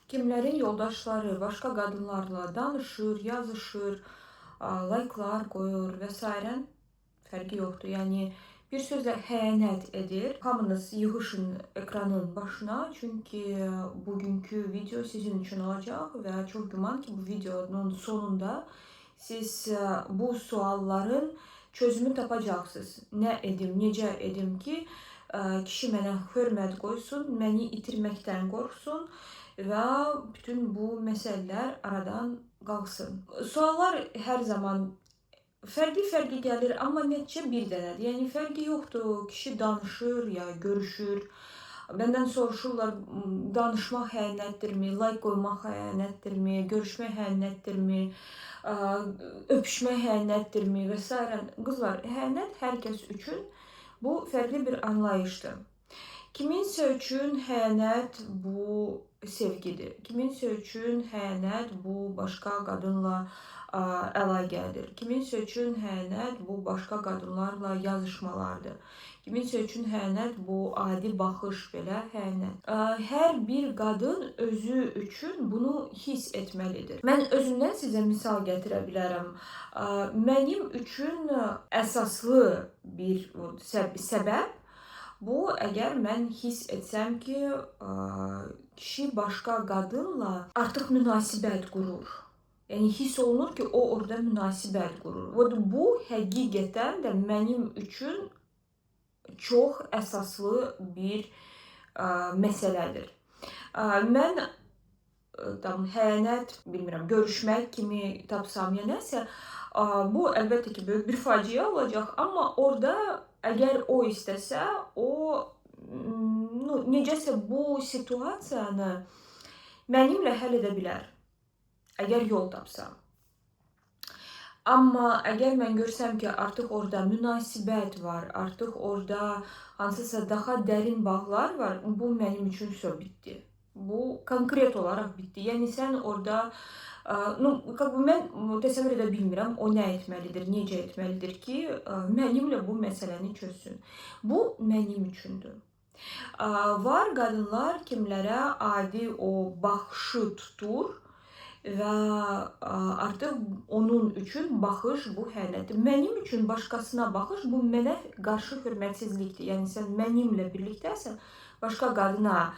Kimlərin yoldaşları başqa qadınlarla danışır, yazışır, like'lar qoyur və sairə, fərqi yoxdur. Yəni bir sözlə xəyanət edir. Hamınız yığışın ekranın başına, çünki bugünkü video sizin üçün olacaq və çox güman ki, bu videonun sonunda siz bu sualların çözümü tapacaqsınız. Nə edim, necə edim ki, kişi mənə hörmət qoysun, məni itirməkdən qorxsun və bütün bu məsələlər aradan qalxsın. Suallar hər zaman fərqli-fərqli gəlir, amma nəticə bir dənədir. Yəni fərqi yoxdur. Kişi danışır ya görüşür. Məndən soruşurlar, danışmaq xəyanətdirmi, like qoymaq xəyanətdirmi, görüşmək xəyanətdirmi, öpüşmək xəyanətdirmi və sairə. Qızlar, xəyanət hər kəs üçün bu fərqli bir anlayışdır. Kiminsə üçün xəyanət bu sevgidir. Kiminsə üçün xəyanət bu başqa qadınla əlaqədir. Kiminsə üçün xəyanət bu başqa qadınlarla yazışmalardır. Kiminsə üçün xəyanət bu adi baxış belə xəyanət. Hər bir qadın özü üçün bunu hiss etməlidir. Mən özümdən sizə misal gətirə bilərəm. Mənim üçün əsaslı bir səbəb bu, əgər mən hiss etsəm ki, kişi başqa qadınla artıq münasibət qurur. Yəni hiss olunur ki, o orada münasibət qurur. Və bu həqiqətən də mənim üçün çox əsaslı bir məsələdir. Mən tam xəyanət, bilmirəm, görüşmək kimi tapsam ya nəsə, bu əlbəttə ki, böyük bir faciə olacaq, amma orada əgər o istəsə, o necəsə bu situasiyanı mənimlə həll edə bilər. Əgər yol tapsa. Amma əgər mən görsəm ki, artıq orada münasibət var, artıq orada hansısa daha dərin bağlar var, bu mənim üçün vəsə bitdi. Bu konkret olaraq bitdi. Yəni sən orada nu, как бы mən təsəvvür edə bilmirəm, o nə etməlidir, necə etməlidir ki, mənimlə bu məsələni çözsün. Bu mənim üçündür. Var qadınlar, kimlərə adi o baxışı tutur və artıq onun üçün baxış bu xəyanətdir. Mənim üçün başqasına baxış bu mənə qarşı hörmətsizlikdir. Yəni sən mənimlə birlikdəsən, başqa qadına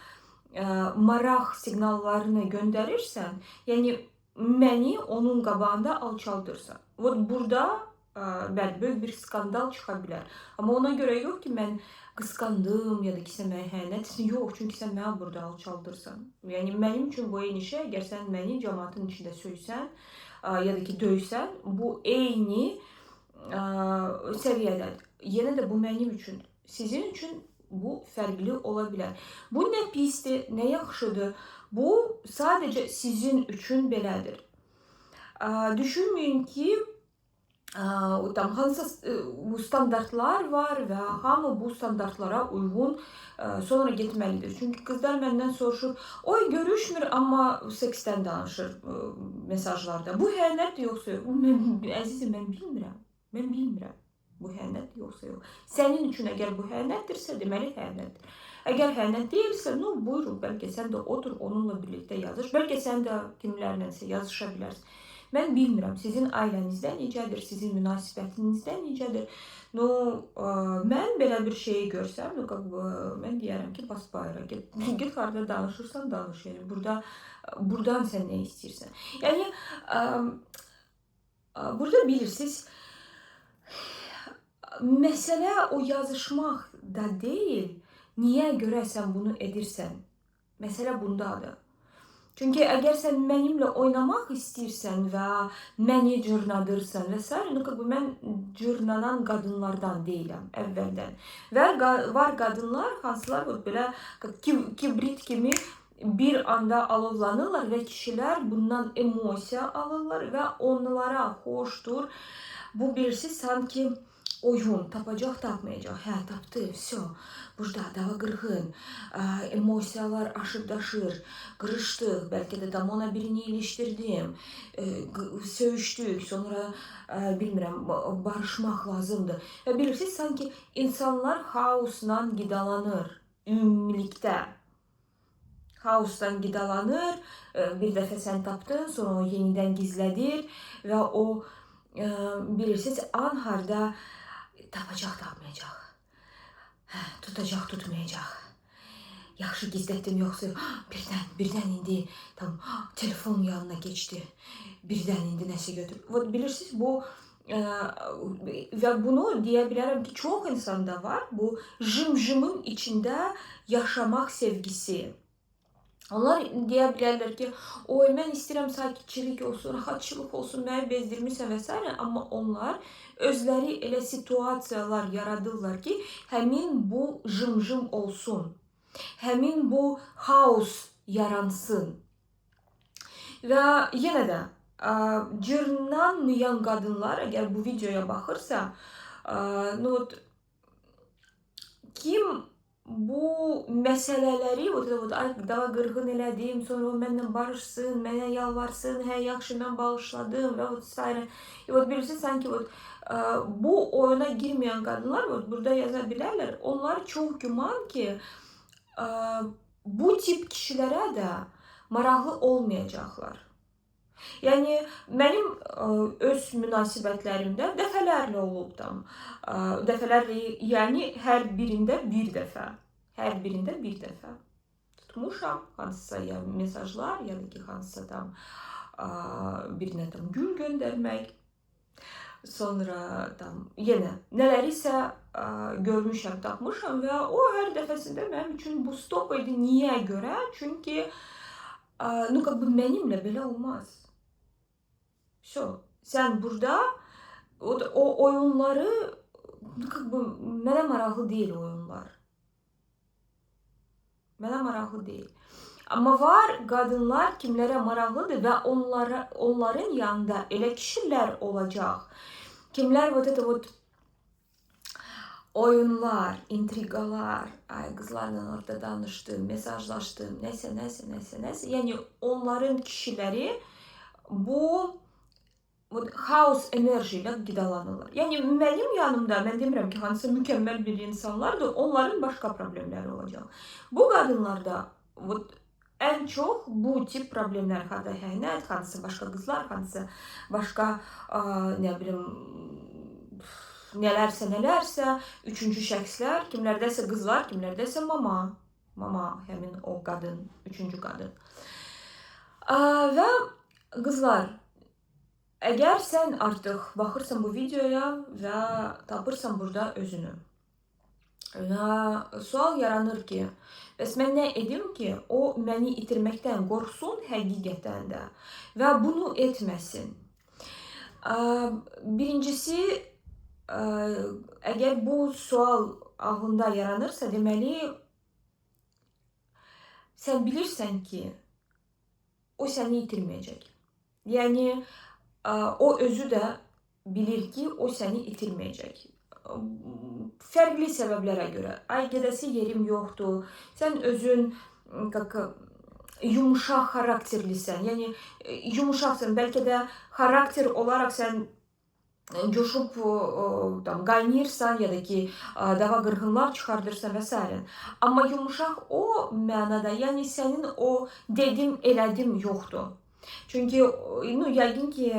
maraq siqnallarını göndərirsən, yəni məni onun qabağında alçaldırsan. Vot burada bəli, böyük bir skandal çıxa bilər. Amma ona görə yox ki, mən qısqandım ya da ki, sən mənə xəyanət etdin. Yox, çünki sən məni burada alçaldırsan. Yəni mənim üçün bu eyni şey, əgər sən məni cəmaatın içində söysən ya da ki, döysən, bu eyni səviyyədədir. Yenə də bu mənim üçündür. Sizin üçün bu fərqli ola bilər. Bu nə pisdir, nə yaxşıdır. Bu sadəcə sizin üçün belədir. Düşünməyin ki, tam hansısa bu standartlar var və hamı bu standartlara uyğun sonra getməlidir. Çünki qızlar məndən soruşur, oy görüşmür, amma seksdən danışır mesajlarda. Bu xəyanətdir yoxsa yox? Mən, əzizim, mən bilmirəm. Mən bilmirəm. Bu xəyanətdir yoxsa yox. Sənin üçün əgər bu xəyanətdirsə, deməli xəyanətdir. Əgər xəyanət deyilsə, nu buyurun, bəlkə sən də otur onunla birlikdə yazış. Bəlkə sən də kimlərlənsə yazışa bilərsən. Mən bilmirəm, sizin ailənizdə necədir, sizin münasibətinizdə necədir. Nu, mən belə bir şeyi görsəm, nu, как бы, mən deyərəm ki, bas bayıra, get, get harda danışırsan, danış. Yəni buradan sən nə istəyirsən. Yəni burada bilirsiniz, məsələ o yazışmaq da deyil, niyə görə sən bunu edirsən? Məsələ bundadır. Çünki əgər sən mənimlə oynamaq istəyirsən və məni cırnadırsan və sairə, nu, как бы mən cırnanan qadınlardan deyiləm əvvəldən. Və var qadınlar, hansılar belə kibrit kimi bir anda alovlanırlar və kişilər bundan emosiya alırlar və onlara xoşdur. Bu birisi sanki oyun, tapacaq, tapmayacaq. Hə, tapdı, vəsə. Burada dava qırğın, emosiyalar aşıb daşır, qırışdıq, bəlkə də tam ona birini ilişdirdim, söyüşdük, sonra bilmirəm, barışmaq lazımdır. Və bilirsiniz, sanki insanlar xaosla qidalanır ümumilikdə. Xaosdan qidalanır, bir dəfə sən tapdın, sonra o yenidən gizlədir və o bilirsiniz, an harda tapacaq, tapmayacaq, tutacaq, tutmayacaq. Yaxşı gizlətdim, yoxsa birdən indi tam telefon yanına keçdi, birdən indi nəsə götür. Vot bilirsiniz, bu və bunu deyə bilərəm ki, çox insanda var bu jım-jımın içində yaşamaq sevgisi. Onlar deyə bilərlər ki, oy mən istəyirəm sakitçilik olsun, rahatçılıq olsun, məni bezdirmirsən və s. Amma onlar özləri elə situasiyalar yaradırlar ki, həmin bu jım-jım olsun, həmin bu xaos yaransın. Və yenə də cırnanmayan qadınlar, əgər bu videoya baxırsa, nu вот, kim bu məsələləri, вот это вот, ay dava qırğın elədim, sonra o mənlə barışsın, mənə yalvarsın, hə yaxşı mən bağışladım və вот s. Вот bilirsiniz, sanki вот bu oyuna girməyən qadınlar вот burada yaza bilərlər. Onlar çox güman ki, bu tip kişilərə də maraqlı olmayacaqlar. Yəni mənim öz münasibətlərimdə dəfələrlə olub tam. Dəfələrlə, yəni hər birində bir dəfə. Hər birində bir dəfə tutmuşam hansısa ya mesajlar, ya da ki hansısa tam birinə tam gül göndərmək. Sonra tam yenə nələrisə görmüşəm, tapmışam və o hər dəfəsində mənim üçün bu stop idi. Niyə görə? Çünki ну как бы mənimlə belə olmaz. Всё. Sən burada o oyunları, ну как бы mənə maraqlı deyil oyunlar. Mənə maraqlı deyil. Amma var qadınlar kimlərə maraqlıdır və onların yanında elə kişilər olacaq. Kimlər вот это вот oyunlar, intriqalar, ay qızlarla orada danışdım, mesajlaşdım, nəsə, nəsə, nəsə, nəsə. Yəni onların kişiləri bu xaos enerji ilə qidalanırlar. Yəni mənim yanımda, mən demirəm ki, hansısa mükəmməl bir insanlardır, onların başqa problemləri olacaq. Bu qadınlarda вот ən çox bu tip problemlər, harda xəyanət, hansısa başqa qızlar, hansısa başqa nə bilim nələrsə, nələrsə, üçüncü şəxslər, kimlərdəsə qızlar, kimlərdəsə mama. Mama, həmin o qadın, üçüncü qadın. Və qızlar, əgər sən artıq baxırsan bu videoya və tapırsan burada özünü və sual yaranır ki, bəs mən nə edim ki, o məni itirməkdən qorxsun həqiqətən də və bunu etməsin. Birincisi, əgər bu sual ağlında yaranırsa, deməli, sən bilirsən ki, o səni itirməyəcək. Yəni, o özü də bilir ki, o səni itirməyəcək. Fərqli səbəblərə görə. Ay, gedəsi yerim yoxdur. Sən özün как yumuşaq xarakterlisən. Yəni, yumuşaqsan. Bəlkə də xarakter olaraq sən coşub tam qaynayırsan ya da ki dava qırğınlar çıxardırsan və s. Amma yumuşaq o mənada, yəni sənin o dedim, elədim yoxdur. Çünki nu, yəqin ki,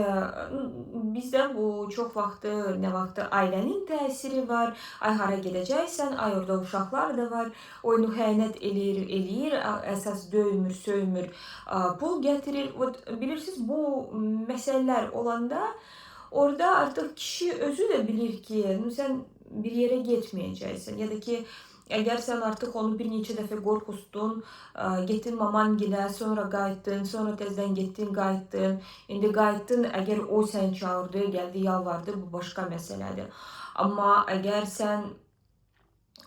bizdə bu çox vaxtı, nə vaxtı ailənin təsiri var. Ay hara gedəcəksən, ay orada uşaqlar da var. Oyunu xəyanət eləyir, eləyir, əsas döymür, söymür, pul gətirir. Vot, bilirsiniz, bu məsələlər olanda orada artıq kişi özü də bilir ki, nu, sən bir yerə getməyəcəksən. Ya da ki, əgər sən artıq onu bir neçə dəfə qorxuzdun, getdin mamangilə, sonra qayıtdın, sonra təzədən getdin, qayıtdın. İndi qayıtdın, əgər o səni çağırdı, gəldi, yalvardı, bu başqa məsələdir. Amma əgər sən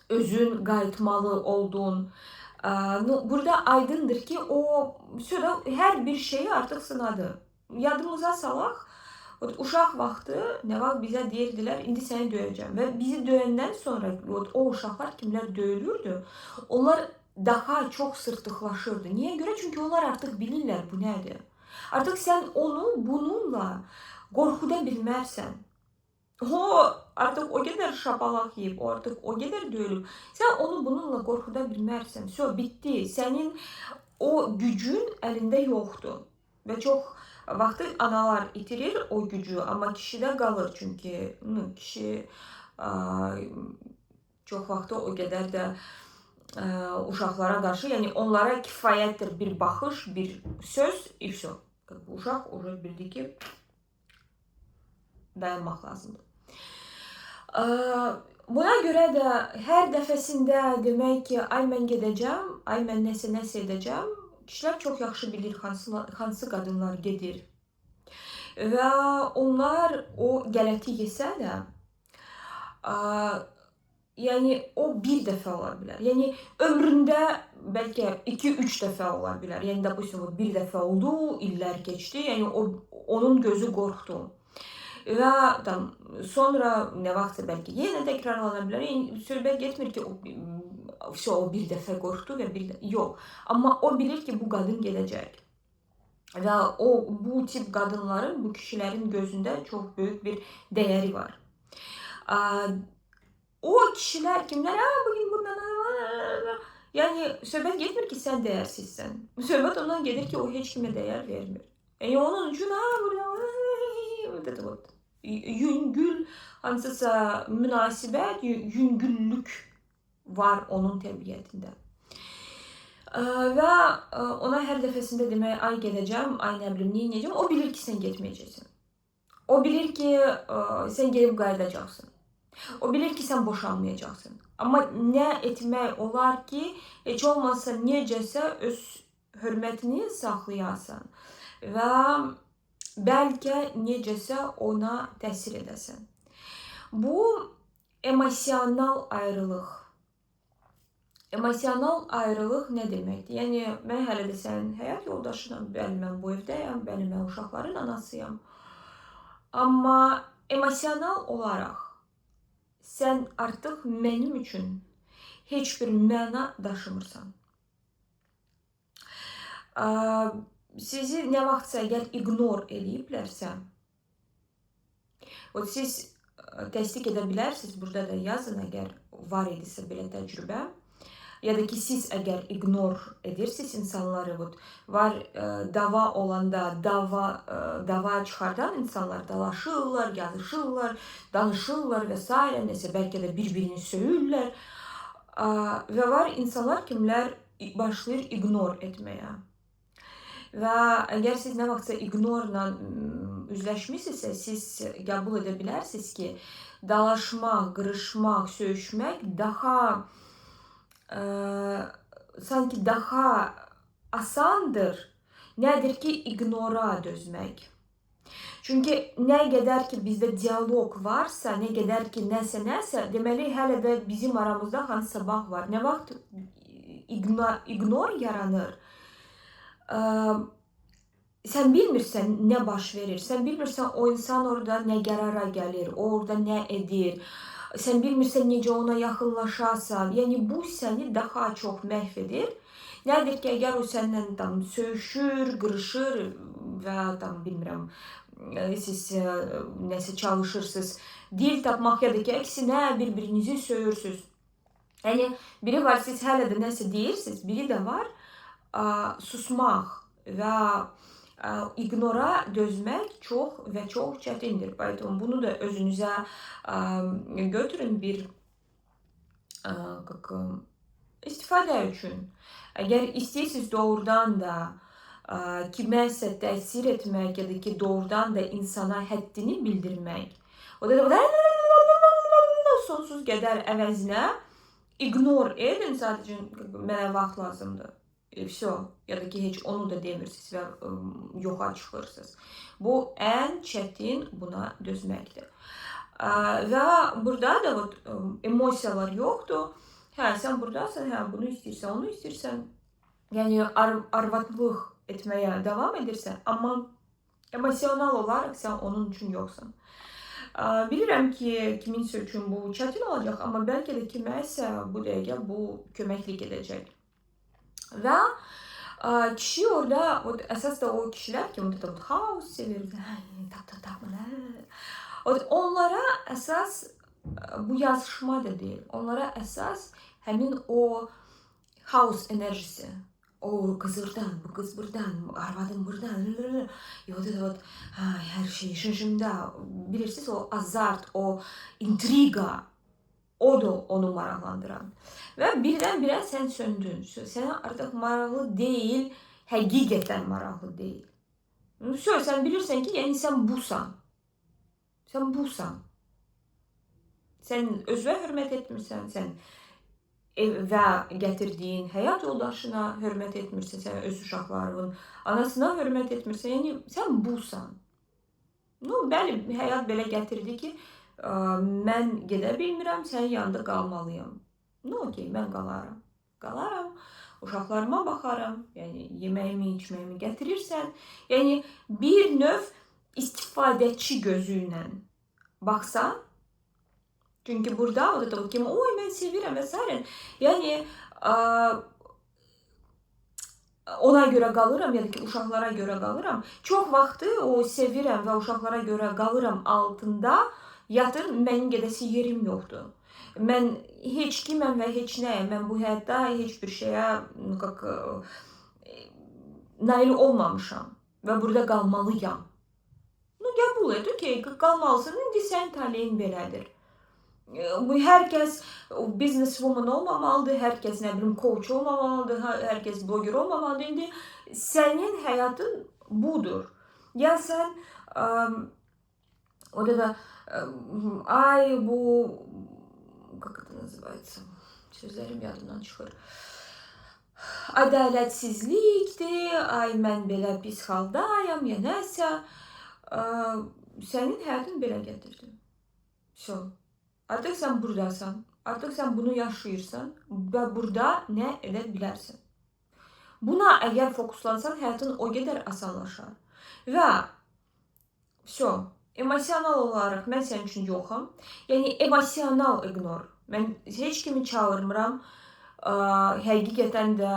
özün qayıtmalı oldun, nu, burada aydındır ki, o hər bir şeyi artıq sınadı. Yadımıza salaq, uşaq vaxtı nə vaxt bizə deyirdilər, indi səni döyəcəm. Və bizi döyəndən sonra o uşaqlar kimlər döyülürdü, onlar daha çox sırtıqlaşırdı. Niyə görə? Çünki onlar artıq bilirlər bu nədir. Artıq sən onu bununla qorxuda bilmərsən. O artıq o qədər şapalaq yeyib, o artıq o qədər döyülüb. Sən onu bununla qorxuda bilmərsən. Vso, bitdi. Sənin O gücün əlində yoxdur. Və çox vaxtı analar itirir o gücü, amma kişidə qalır. Çünki kişi çox vaxtı o qədər də uşaqlara qarşı, yəni onlara kifayətdir bir baxış, bir söz, и всё. Uşaq уже bildi ki, dayanmaq lazımdır. Buna görə də hər dəfəsində demək ki, ay mən gedəcəm, ay mən nəsə edəcəm, kişilər çox yaxşı bilir hansı qadınlar gedir. Və onlar o qələti yesə də, yəni o bir dəfə ola bilər. Yəni ömründə bəlkə 2-3 dəfə ola bilər. Yəni допустим, bir dəfə oldu, illər keçdi, yəni onun gözü qorxdu. Və tam sonra nə vaxtsa bəlkə yenə təkrarlana bilər. Yəni söhbət getmir ki, o bir dəfə qorxdu və bir də yox. Amma o bilir ki, bu qadın gedəcək. Və bu tip qadınların, bu kişilərin gözündə çox böyük bir dəyəri var. O kişilər kimlər? Bugün bundan. Yəni söhbət getmir ki, sən dəyərsizsən. Söhbət ondan gedir ki, o heç kimə dəyər vermir. Yəni onun üçün burada вот yüngül hansısa münasibət, yüngüllük var onun təbiətində. Və ona hər dəfəsində demək, ay gedəcəm, ay nə bilim, nə edəcəm, o bilir ki, sən getməyəcəksən. O bilir ki, sən gedib qayıdacaqsın. O bilir ki, sən boşanmayacaqsın. Amma nə etmək olar ki, heç olmazsa necəsə öz hörmətini saxlayasan və bəlkə necəsə ona təsir edəsən. Bu emosional ayrılıq. Emosional ayrılıq nə deməkdir? Yəni, mən hələ də sənin həyat yoldaşınam, bəli, mən bu evdəyəm, bəli, mən uşaqların anasıyam. Amma emosional olaraq sən artıq mənim üçün heç bir məna daşımırsan. Sizi nə vaxtsa əgər ignor eləyiblərsə, siz təsdiq edə bilərsiniz, burada da yazın əgər var idisə belə təcrübə, ya da ki siz əgər ignor edirsiniz insanları, var dava olanda dava çıxardan insanlar dalaşırlar, yazışırlar, danışırlar və s. Nəsə bəlkə də bir-birini söyürlər və var insanlar kimlər başlayır ignor etməyə. Və əgər siz nə vaxtsa ignorla üzləşmisinizsə, siz qəbul edə bilərsiniz ki, dalaşmaq, qırışmaq, söyüşmək daha sanki daha asandır, nədir ki, ignora dözmək. Çünki nə qədər ki bizdə dialoq varsa, nə qədər ki nəsə, deməli hələ də bizim aramızda hansısa bağ var. Nə vaxt ignor yaranır, sən bilmirsən nə baş verir, sən bilmirsən o insan orada nə qərara gəlir, o orada nə edir, sən bilmirsən necə ona yaxınlaşasan. Yəni bu səni daha çox məhv edir. Nədir ki, əgər o səndən tam söyüşür, qırışır və tam bilmirəm, siz nəsə çalışırsınız, dil tapmaq ya da ki, əksinə bir-birinizi söyürsünüz. Yəni biri var, siz hələ də nəsə deyirsiniz, biri də var, susmaq və ignora dözmək çox və çox çətindir. Поэтому bunu da özünüzə götürün bir istifadə üçün. Əgər istəyirsiniz doğrudan da kiməsə təsir etmək ya da ki doğrudan da insana həddini bildirmək, o da sonsuz qədər əvəzinə ignor edin, sadəcə mənə vaxt lazımdır. Всё, ya da ki heç onu da demirsiniz və yoxa çıxırsınız. Bu ən çətin buna dözməkdir. Və burada da emosiyalar yoxdur. Hə, sən buradasan, hə, bunu istəyirsən, onu istəyirsən. Yəni arvadlıq etməyə davam edirsən, amma emosional olaraq sən onun üçün yoxsan. Bilirəm ki, kiminsə üçün bu çətin olacaq, amma bəlkə də kiməsə bu dəqiqə bu köməklik edəcək. Və kişi orada, əsas da o kişilər ki, xaos sevir, tap, onlara əsas bu yazışma da deyil, onlara əsas həmin o xaos enerjisi, O qız oradan, bu qız buradan, arvadım buradan. И вот это вот hər şey şınşımda. Bilirsiniz, o azart, o intriga, o da onu maraqlandıran. Və birdən-birə sən söndün. Sənə artıq maraqlı deyil, həqiqətən maraqlı deyil. Всё, sən bilirsən ki, yəni sən busan. Sən busan. Sən özünə hörmət etmirsən, sən və gətirdiyin həyat yoldaşına hörmət etmirsən, sən öz uşaqlarının anasına hörmət etmirsən. Yəni sən busan. Ну, bəli, həyat belə gətirdi ki, mən gedə bilmirəm, sənin yanında qalmalıyam. Ну, okey, mən qalaram. Qalaram, uşaqlarıma baxaram, yəni yeməyimi, içməyimi gətirirsən. Yəni bir növ istifadəçi gözü ilə baxsan, çünki burada o da kim, oy mən sevirəm və s. Yəni ona görə qalıram, ya da ki uşaqlara görə qalıram. Çox vaxtı o sevirəm və uşaqlara görə qalıram altında yatır, mənim gedəsi yerim yoxdur. Mən heç kiməm və heç nəyəm. Mən bu həyatda heç bir şeyə как nail olmamışam və burada qalmalıyam. Ну, qəbul et, okey, qalmalısın. İndi sənin taleyin belədir. Bu hər kəs business woman olmamalıdır, hər kəs nə bilim coach olmamalıdır, hər kəs bloger olmamalıdır. İndi sənin həyatın budur. Ya sən вот это, ay bu, как это называется? Sözlərim yadımdan çıxır. Ədalətsizlikdir, ay mən belə pis haldayam, ya nəsə. Sənin həyatın belə gətirdi. Всё. Artıq sən buradasan, artıq sən bunu yaşayırsan və burada nə edə bilərsən? Buna əgər fokuslansan, həyatın o qədər asanlaşar. Və всё, emosional olaraq mən sənin üçün yoxam. Yəni emosional ignore. Mən heç kimi çağırmıram. Həqiqətən də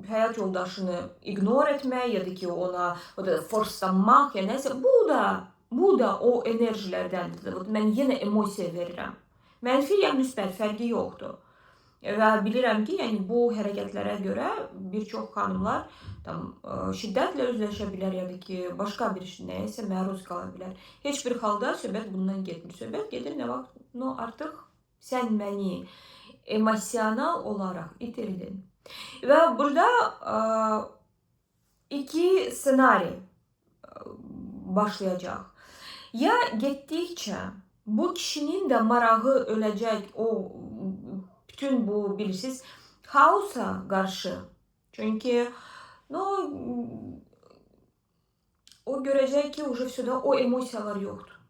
həyat yoldaşını ignore etmək ya da ki ona o da forslanmaq ya nəsə, bu da o enerjilərdəndir. Mən yenə emosiya verirəm. Mənfi ya müsbət fərqi yoxdur. Və bilirəm ki, yəni bu hərəkətlərə görə bir çox xanımlar tam şiddətlə üzləşə bilər ya da ki başqa bir nəyəsə məruz qala bilər. Heç bir halda söhbət bundan getmir. Söhbət gedir nə vaxt, no, artıq sən məni emosional olaraq itirdin. Və burada iki ssenari başlayacaq. Ya getdikcə bu kişinin də marağı öləcək o bütün bu bilirsiniz xaosa qarşı. Çünki no, o görəcək ki, уже всё, o emosiyalar yoxdur.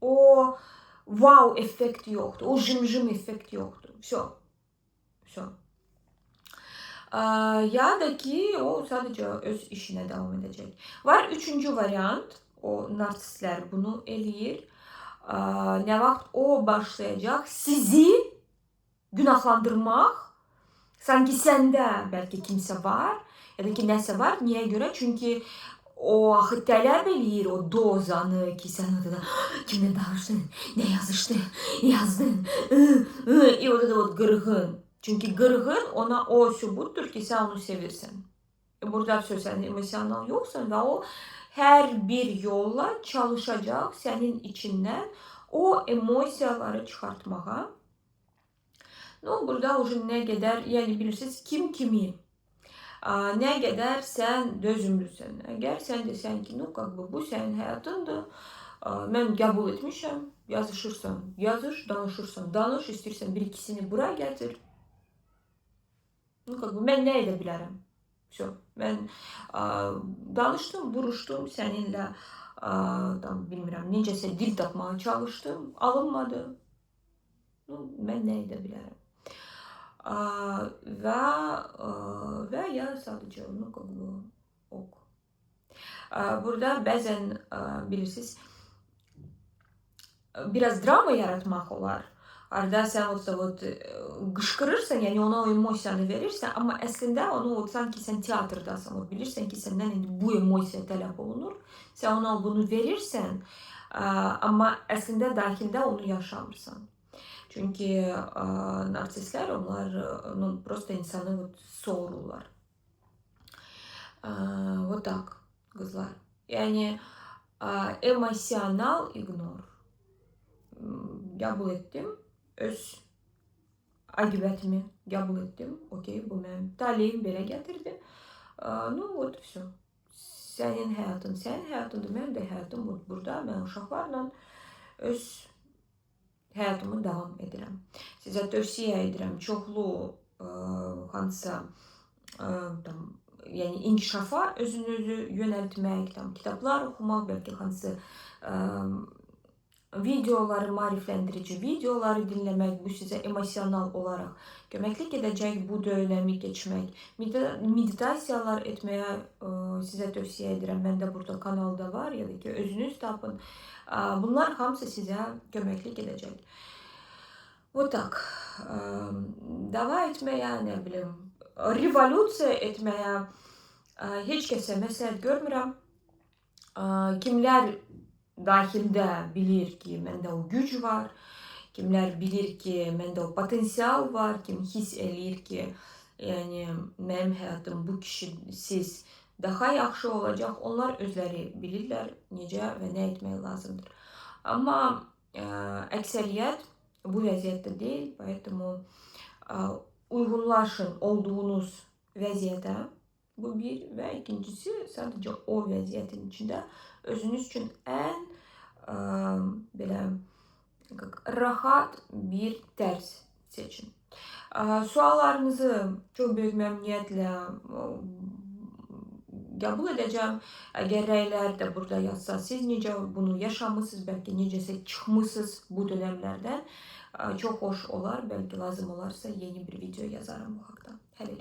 O wow effekti yoxdur. O jim-jim effekti yoxdur. Всё. Всё. Ya da ki o sadəcə öz işinə davam edəcək. Var üçüncü variant. O narsistlər bunu eləyir. Nə vaxt o başlayacaq sizi günahlandırmaq, sanki səndə bəlkə kimsə var, ya da ki nəsə var. Niyə görə? Çünki o axı tələb eləyir o dozanı ki sən o da kimlə danışdın, nə yazışdın, yazdın, и вот это вот qırğın. Çünki qırğın ona o sübutdur ki sən onu sevirsən. Burada всё, sən emosional yoxsan və o hər bir yolla çalışacaq sənin içindən o emosiyaları çıxartmağa. No, burada уже nə qədər, yəni bilirsiniz, kim kimi, nə qədər sən dözümlüsən. Əgər sən desən ki, ну, как бы bu sənin həyatındır, mən qəbul etmişəm, yazışırsan, yazış, danışırsan, danış, istəyirsən bir ikisini bura gətir. Ну, как бы mən nə edə bilərəm? Всё. Mən danışdım, vuruşdum səninlə, tam bilmirəm, necəsə dil tapmağa çalışdım, alınmadı. Ну, mən nə edə bilərəm? Və ya sadəcə, ну, как бы, ok. Burada bəzən bilirsiniz, biraz drama yaratmaq olar. Arada sən o вот qışqırırsan, yəni ona o emosiyanı verirsən, amma əslində onu o sanki sən teatrdasan, o bilirsən ki, səndən indi bu emosiya tələb olunur. Sən ona bunu verirsən, amma əslində daxildə onu yaşamırsan. Çünki narsistlər onlar, ну, просто insanı вот soğururlar. Вот так, qızlar. Yəni emosional ignor qəbul etdim. Öz aqibətimi qəbul etdim. Okey, bu mənim taleyim belə gətirdi. Ну вот, всё. Sənin həyatın, sənin həyatındır, mənim də həyatım burada. Mən uşaqlarla öz həyatımı davam edirəm. Sizə tövsiyə edirəm çoxlu hansısa tam, yəni inkişafa özünüzü yönəltmək, tam kitablar oxumaq, bəlkə hansı videoları, maarifləndirici videoları dinləmək, bu sizə emosional olaraq köməklik edəcək bu dönəmi keçmək. Meditasiyalar etməyə sizə tövsiyə edirəm. Məndə burada kanalda var ya da ki özünüz tapın. Bunlar hamısı sizə köməklik edəcək. Вот так. Dava etməyə, nə bilim, revolyusiya etməyə heç kəsə məsləhət görmürəm. Kimlər daxildə bilir ki, məndə o güc var, kimlər bilir ki, məndə o potensial var, kim hiss eləyir ki, yəni mənim həyatım bu kişisiz daha yaxşı olacaq, onlar özləri bilirlər necə və nə etmək lazımdır. Amma əksəriyyət bu vəziyyətdə deyil, поэтому uyğunlaşın olduğunuz vəziyyətə. Bu bir və ikincisi sadəcə o vəziyyətin içində özünüz üçün ən belə как rahat bir tərz seçin. Suallarınızı çox böyük məmnuniyyətlə qəbul edəcəm. Əgər rəylər də burada yazsa, siz necə bunu yaşamısınız, bəlkə necəsə çıxmısınız bu dönəmlərdən, çox xoş olar. Bəlkə lazım olarsa yeni bir video yazarım bu haqda. Hələlik.